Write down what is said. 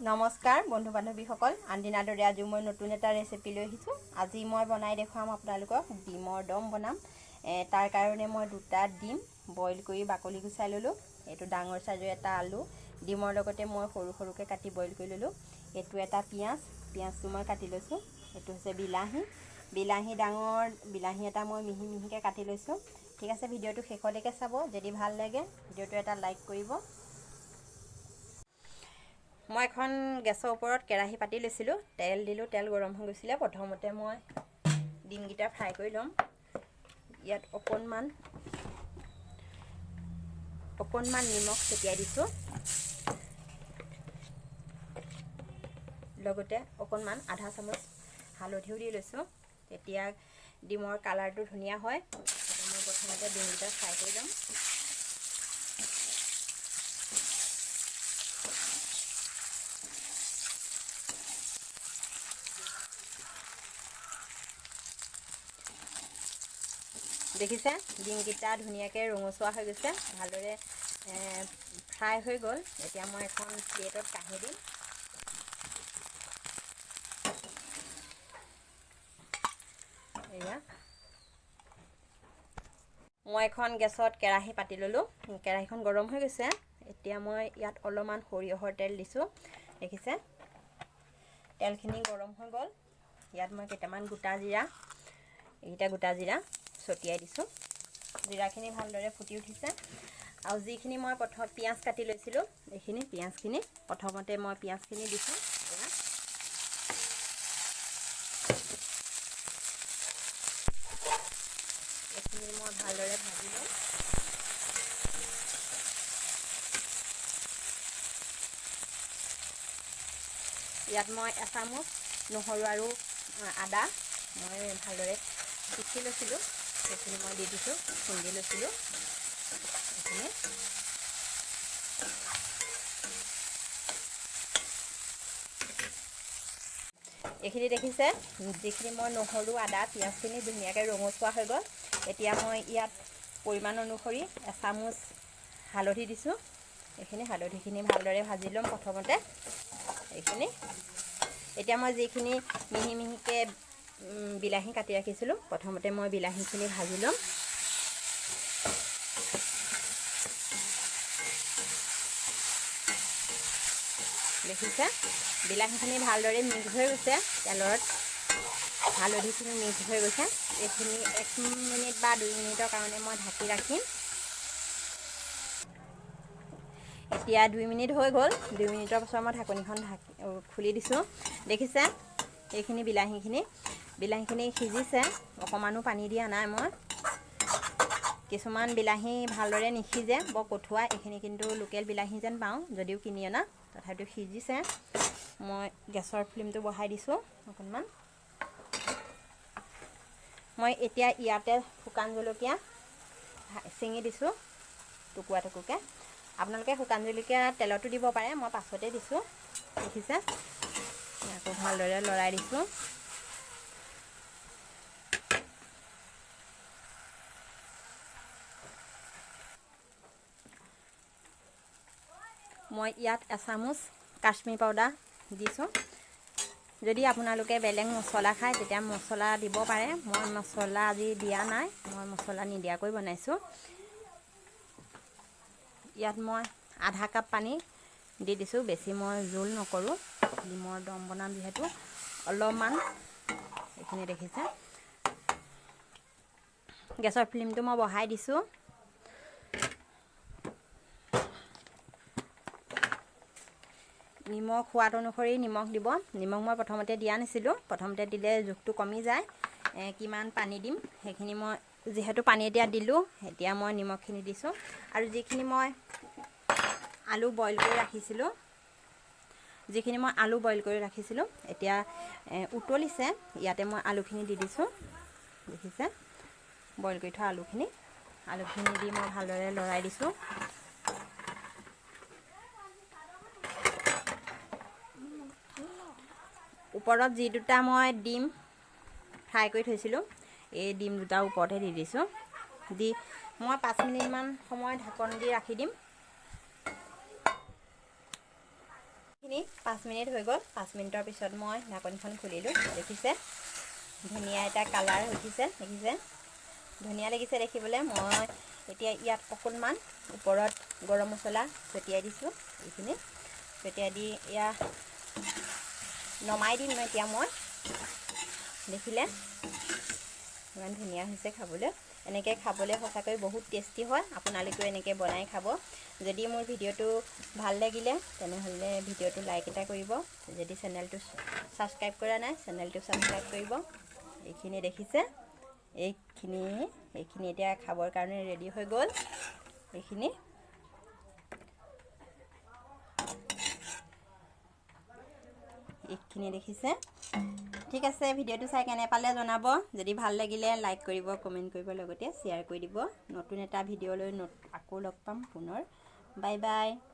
নমস্কাৰ বন্ধু বান্ধৱীসকল, আনদিনাৰ দৰে আজিও মই নতুন এটা ৰেচিপি লৈ আহিছোঁ। আজি মই বনাই দেখুৱাম আপোনালোকক ডিমৰ দম বনাম। তাৰ কাৰণে মই দুটা ডিম বইল কৰি বাকলি গুচাই ল'লোঁ। এইটো ডাঙৰ চাইজৰ এটা আলু ডিমৰ লগতে মই সৰু সৰুকৈ কাটি বইল কৰি ল'লোঁ। এইটো এটা পিঁয়াজ, পিঁয়াজটো মই কাটি লৈছোঁ। এইটো হৈছে বিলাহী, বিলাহী ডাঙৰ বিলাহী এটা মই মিহি মিহিকৈ কাটি লৈছোঁ। ঠিক আছে, ভিডিঅ'টো শেষলৈকে চাব। যদি ভাল লাগে ভিডিঅ'টো এটা লাইক কৰিব। মই এখন গেছৰ ওপৰত কেৰাহী পাতি লৈছিলোঁ, তেল দিলোঁ, তেল গৰম হৈ গৈছিলে। প্ৰথমতে মই ডিমকেইটা ফ্ৰাই কৰি ল'ম। ইয়াত অকণমান অকণমান নিমখ ছটিয়াই দিছোঁ, লগতে অকণমান আধা চামুচ হালধিও দি লৈছোঁ, তেতিয়া ডিমৰ কালাৰটো ধুনীয়া হয়। মই প্ৰথমতে ডিমকেইটা ফ্ৰাই কৰি ল'ম। দেখিছে, ডিমকেইটা ধুনীয়াকৈ ৰঙচুৱা হৈ গৈছে, ভালদৰে ফ্ৰাই হৈ গ'ল। এতিয়া মই এখন প্লেটত কাঢ়ি দিম। এয়া মই এখন গেছত কেৰাহী পাতি ল'লোঁ, কেৰাহীখন গৰম হৈ গৈছে। এতিয়া মই ইয়াত অলপমান সৰিয়হৰ তেল দিছোঁ। দেখিছে, তেলখিনি গৰম হৈ গ'ল। ইয়াত মই কেইটামান গোটা জিৰা, এইকেইটা গোটা জিৰা ছটিয়াই দিছোঁ। জিৰাখিনি ভালদৰে ফুটি উঠিছে। আৰু যিখিনি মই প্ৰথম পিঁয়াজ কাটি লৈছিলোঁ, এইখিনি পিঁয়াজখিনি প্ৰথমতে মই পিঁয়াজখিনি দিছোঁ। এইখিনি মই ভালদৰে ভাজি ল'ম। ইয়াত মই এচামুচ নহৰু আৰু আদা মই ভালদৰে পিচি লৈছিলোঁ, সেইখিনি মই দি দিছোঁ, খুন্দি লৈছিলোঁ এইখিনি। এইখিনি দেখিছে, যিখিনি মই নহৰু আদা পিঁয়াজখিনি ধুনীয়াকৈ ৰঙচুৱা হৈ গ'ল। এতিয়া মই ইয়াত পৰিমাণ অনুসৰি এচামুচ হালধি দিছোঁ। এইখিনি হালধিখিনি ভালদৰে ভাজি ল'ম প্ৰথমতে এইখিনি। এতিয়া মই যিখিনি মিহি মিহিকৈ বিলাহী কাটি ৰাখিছিলোঁ, প্ৰথমতে মই বিলাহীখিনি ভাজি ল'ম। দেখিছে, বিলাহীখিনি ভালদৰে মিক্স হৈ গৈছে তেলত, হালধিখিনি মিক্স হৈ গৈছে। এইখিনি 1 মিনিট বা 2 মিনিটৰ কাৰণে মই ঢাকি ৰাখিম। এতিয়া 2 মিনিট হৈ গ'ল। 2 মিনিটৰ পাছত মই ঢাকনিখন ঢাকি খুলি দিছোঁ। দেখিছে, এইখিনি বিলাহীখিনি সিজিছে, অকণমানো পানী দিয়া নাই মই। কিছুমান বিলাহী ভালদৰে নিসিজে, বৰ কঠুৱা। এইখিনি কিন্তু লোকেল বিলাহী যেন পাওঁ, যদিও কিনি অনা, তথাপিও সিজিছে। মই গেছৰ ফ্লেমটো বঢ়াই দিছোঁ অকণমান। মই এতিয়া ইয়াতে শুকান জলকীয়া ছিঙি দিছোঁ টুকুৰা টুকুৰকৈ। আপোনালোকে শুকান জলকীয়া তেলতো দিব পাৰে, মই পাছতে দিছোঁ। দেখিছে, আকৌ ভালদৰে লৰাই দিছোঁ। মই ইয়াত এচামুচ কাশ্মীৰ পাউডাৰ দিছোঁ। যদি আপোনালোকে বেলেগ মছলা খায় তেতিয়া মছলা দিব পাৰে। মই মছলা আজি দিয়া নাই, মই মছলা নিদিয়াকৈ বনাইছোঁ। ইয়াত মই আধা কাপ পানী দি দিছোঁ, বেছি মই জোল নকৰোঁ, ডিমৰ দম বনাম যিহেতু অলপমান। এইখিনি দেখিছে, গেছৰ ফ্লেমটো মই বঢ়াই দিছোঁ। নিমখ সোৱাদ অনুসৰি নিমখ দিব। নিমখ মই প্ৰথমতে দিয়া নাছিলোঁ, প্ৰথমতে দিলে জোখটো কমি যায়। কিমান পানী দিম সেইখিনি মই যিহেতু পানী এতিয়া দিলোঁ, এতিয়া মই নিমখখিনি দিছোঁ। আৰু যিখিনি মই আলু বইল কৰি ৰাখিছিলোঁ, যিখিনি মই আলু বইল কৰি ৰাখিছিলোঁ এতিয়া উতলিছে, ইয়াতে মই আলুখিনি দি দিছোঁ। দেখিছে, বইল কৰি থোৱা আলুখিনি দি মই ভালদৰে লৰাই দিছোঁ। ওপৰত যি দুটা মই ডিম ফ্ৰাই কৰি থৈছিলোঁ, এই ডিম দুটা ওপৰতে দি দিছোঁ। দি মই 5 মিনিটমান সময় ঢাকন দি ৰাখি দিম। 5 মিনিট হৈ গ'ল। 5 মিনিটৰ পিছত মই ঢাকনিখন খুলিলোঁ। দেখিছে, ধুনীয়া এটা কালাৰ উঠিছে। দেখিছে, ধুনীয়া লাগিছে দেখিবলৈ। মই এতিয়া ইয়াত অকণমান ওপৰত গৰম মছলা ছটিয়াই দিছোঁ। এইখিনি ছটিয়াই দি এয়া নমাই দিম এতিয়া মই। দেখিলে, ইমান ধুনীয়া হৈছে খাবলৈ। এনেকৈ খাবলৈ সঁচাকৈ বহুত টেষ্টি হয়। আপোনালোকেও এনেকৈ বনাই খাব। যদি মোৰ ভিডিঅ'টো ভাল লাগিলে, তেনেহ'লে ভিডিঅ'টো লাইক এটা কৰিব। যদি চেনেলটো ছাবস্ক্ৰাইব কৰা নাই, চেনেলটো ছাবস্ক্ৰাইব কৰিব। এইখিনি দেখিছে, এইখিনি এইখিনি এতিয়া খাবৰ কাৰণে ৰেডি হৈ গ'ল। এইখিনি এইখিনি দেখিছে। ঠিক আছে, ভিডিঅ'টো চাই কেনে পালে জনাব। যদি ভাল লাগিলে লাইক কৰিব, কমেণ্ট কৰিব, লগতে শ্বেয়াৰ কৰি দিব। নতুন এটা ভিডিঅ' লৈ আকৌ লগ পাম পুনৰ। Bye bye.